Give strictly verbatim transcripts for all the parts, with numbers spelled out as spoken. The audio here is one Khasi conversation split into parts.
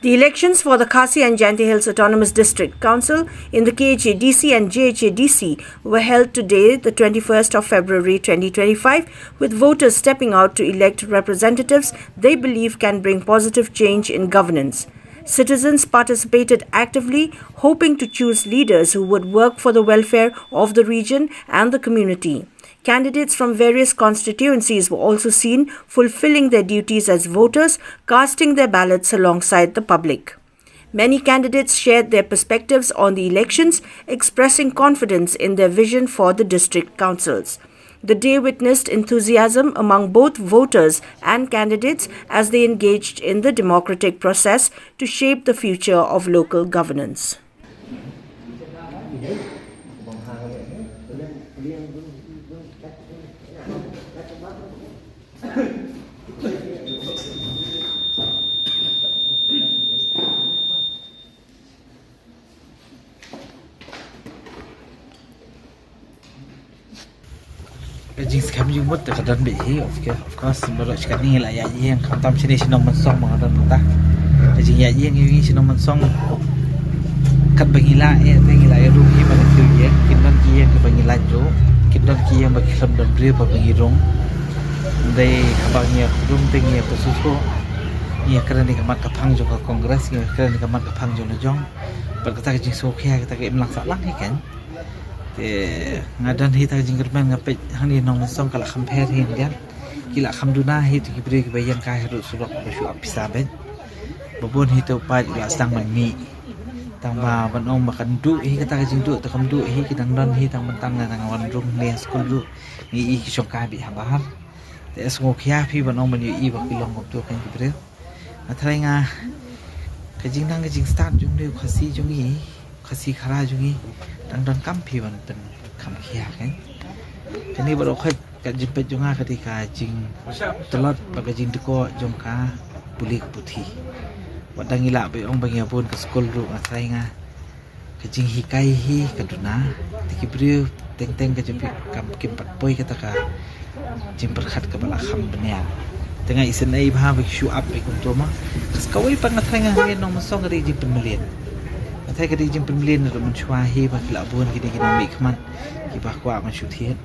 Elections for the Khasi and Jaintia Hills Autonomous District Council in the K H A D C and J H A D C were held today, the twenty-first of February twenty twenty-five, with voters stepping out to elect representatives they believe can bring positive change in governance. Citizens participated actively, hoping to choose leaders who would work for the welfare of the region and the community. Candidates from various constituencies were also seen fulfilling their duties as voters, casting their ballots alongside the public. Many candidates shared their perspectives on the elections, expressing confidence in their vision for the district councils. The day witnessed enthusiasm among both voters and candidates as they engaged in the democratic process to shape the future of local governance. Ka jingskhem jingmut te ka don beit hi, of course, of course, baroh shi katne ngi la ïaid ïeng, khamtam shane sha Nongmynsong ba nga don mynta. Ka jingïaid ïeng ïa ngi sha Nongmynsong, katba ngi lah eh te ngi la ïarung hi ba ngi kiew ïeng, kin don ki ïeng kiba ngi lait ruh, kin don ki ïeng ba ki khlem don briew ba ngi rung. Hynrei haba ngi ïa rung te ngi ïa pynsuhthuh, ngi ïa kren ïa ka mat ka phang jong ka Congress, ngi ïa kren ïa ka mat ka phang jong la jong. Bad kata ka jingsngewkhia, kata ka imlang sahlang hi kan. Te nga don hi ta ka jingkyrmen, nga peit hangne Nongmynsong ka la kham pher hi, ngan, ki la kham duna hi, te ki briew kiba ïeng kai haduh surok ba shu ap pisa beit. Ba bun hi te u paid u la sdang ban mih. Tang ba ban ong ba kan duh hi kata ka jingduh, te kam duh hi, ki dang don hi tang ban tang, nga dang wan rung ne skul ruh, ngi i ki shong kai beit habar. Te sngewkhia phi ban ong ban ïohi ba ki long kumto kan ki briew. Nga tharai nga, ka jingnang ka jingstad jong ngi u Khasi jong ngi, Khasi Khara jong ngi, dang donkam phi ban pynkham khia kan. Kane baroh khoit ka jingpeit jong nga ka dei ka jingtlot bad ka jingdkoh jong ka pule ka puthi. Wat dang ngi lah ba ong ba ngi ïa bun ka skul ruh, nga tharai nga ka jinghikai hi ka duna, te ki briew teng teng ka jingpeit kam kim pat poi kata ka jingpyrkhat kaba la kham bniah. Te nga isynei bha ba ki shu ap beit kumto ma. Ka kawei pat nga tharai nga hangne Nongmynsong ka dei jingpynmlien. Nga tharai ka dei jingpynmlien naduh mynshuwa hi ba ki la bun kine ki nongmihkhmat kiba kwah ban shu thied.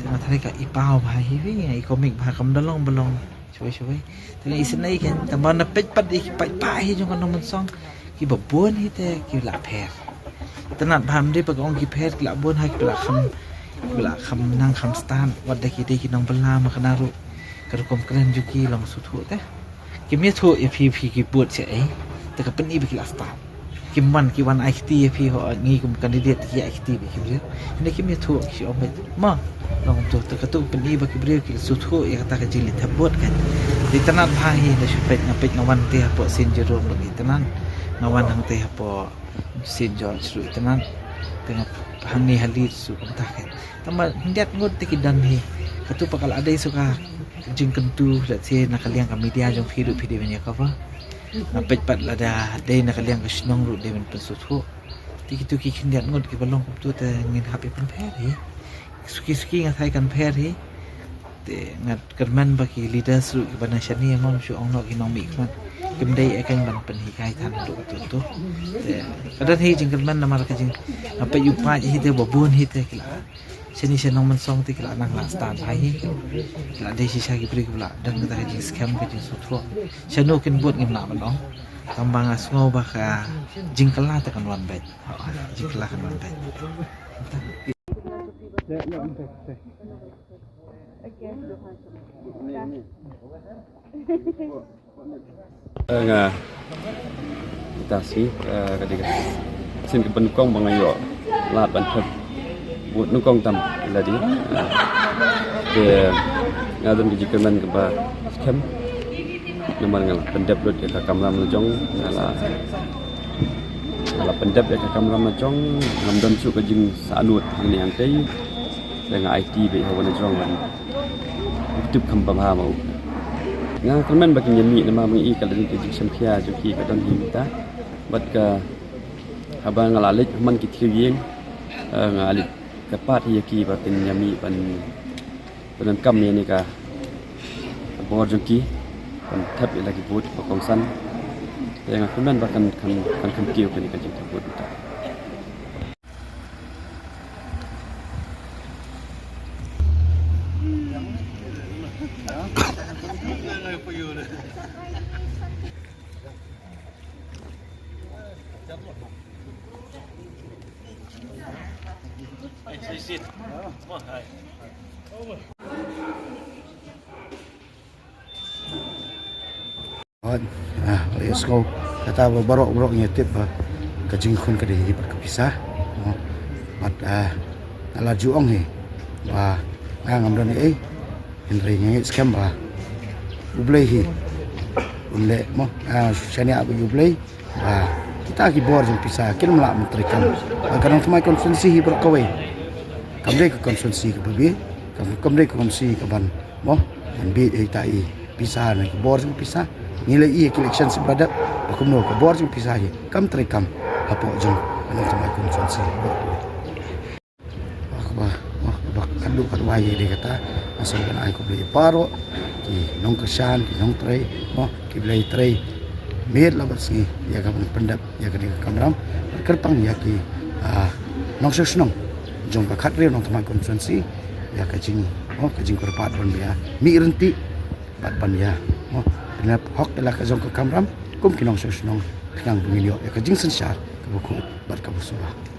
Te nga tharai ka i paw bha hi, hi nga i komik bha, kam da long ba long shawei shawei. Te nga isynei kan, tang ba na peit pat ïa ki paidbah hi jong ka Nongmynsong, kiba bun hi te ki la pher. Te nat bha, ym dei ba ka ong ki pher, ki la bun ha, kiba la kham, kiba la kham nang kham stad, wat da ki dei ki nongbylla ma kane ruh. Ka rukom kren jong ki long sngewthuh te. Kim ïathuh ïa phi, phi ki vote shaei. Te ka pyni ba ki la stad. Kim wan, ki wan ai kti ïa phi, ho, ngi kum candidate ki ai kti ba ki briew. Hynrei kim ïathuh, ki shu ong beit ma. Long to, te katu pyni ba ki briew ki la sngewthuh ïa kata ka jingleit thep vote kan. Te itynnad bha hi, nga shu peit, nga peit, nga wan te hapoh Saint Jerome ruh itynnad. Nga wan hangte hapoh Saint George ruh itynnad. Te nga hangne ha Leeds ruh kumta kan. Tang ba khyndiat ngut te ki don hi. Katu pat ka la dei shuh ka jingkyntu, let's say, na ka liang ka media jong phi ruh phi dei ban ïa cover. Nga peit pat lada dei na ka liang ka shnong ruh dei ban pynsngewthuh. Te kitu ki khyndiat ngut kiba long kumtu te ngin hap ïa pynpher hi. Suki suki nga tharai kan pher hi. Te nga kyrmen ba ki leaders ruh kiba na shane, mo, shu ong noh ki nongmihkhmat, kim dei ïa kan ban pynhikai than ruh tu tu. Te ka don hi jingkyrmen namar ka jing, nga peit ïa u paid hi te ba bun hi te ki la, shane sha Nongmynsong te ki la nang la stad bha hi. Ki la dei shisha ki briew kiba la don kata ka jingskhem ka jingsngewthuh. Shano kin vote ngim lah ban ong. Tang ba nga sngew ba ka jingkylla te kan wan beit. Jingkylla kan wan beit. Eh, nga, kita si, eh, ka dei ka sien kaba nyngkong ba nga ïoh lad ban thep vote nyngkong tam ïa lade. Eh, te nga don ka jingkyrmen kaba skhem. Namar nga la pyndep lut ïa ka kamram la jong, nga la, nga la pyndep ïa ka kamram la jong, ngam don shuh ka jingsahnud hangne hangtei. Te nga aiti beit ha wan la jong ban tip kham bha ma u. Nga kyrmen ba kin ïa mih namar ba ngi i ka la dei ka jingshemphia jong ki ka don hi mynta. Bad ka haba nga la leit ha man ki thriew ïing, eh, nga leit kyrpad ïa ki ba kin ïa mih ban, ban kam ïa kane ka bor jong ki ban thep ïa la ki vote ba kongsan. Ïa nga kumne ba kan kan kan kan kiew kane ka jingthmu. Hooid, ah, la ïohsngew kata ba baroh baroh ngi tip ba ka jingkhun ka dei hi bad ka pisa. Bad, ah, nga la ju ong hi ba nga ngam don ei, hynrei nga ngeit skhem ba U Blei hi un leh mo, ah, shaniah ba U Blei. Ba kita ki bor jong pisa kin mlah mynta kam. Ba ka nongthymmai constituency hi baroh kawei. Kam dei ka constituency ka babe, kam kam dei ka constituency ka ban mo, ban bit ita i pisa na ki bor jong pisa. Ngi la i ki election sib ba dep ba kumno ka bor jong pisa hi kam trei kam hapoh jong ka nongthymmai constituency. Wah, wah, wah, wah, ka duk ka duwai ïa dei kata. Nga sngewbha ban ai khublei ïa baroh ki nongkyrshan, ki nongtrei, mo, ki blei trei miet la bad sngi ïa ka ban pyndep ïa kane ka kamram. Kyrpang ïa ki, ah, nongshong shnong jong ka khathynriew nongthymmai constituency ïa ka jing, mo, ka jingkyrpad ban ïa mih ryntih bad ban ïa, mo, ban ïa hok ïa la ka jong ka kamram kum ki nongshong shnong, khnang ba ngin ïoh ïa ka jingsynshar kaba khuid bad kaba suba.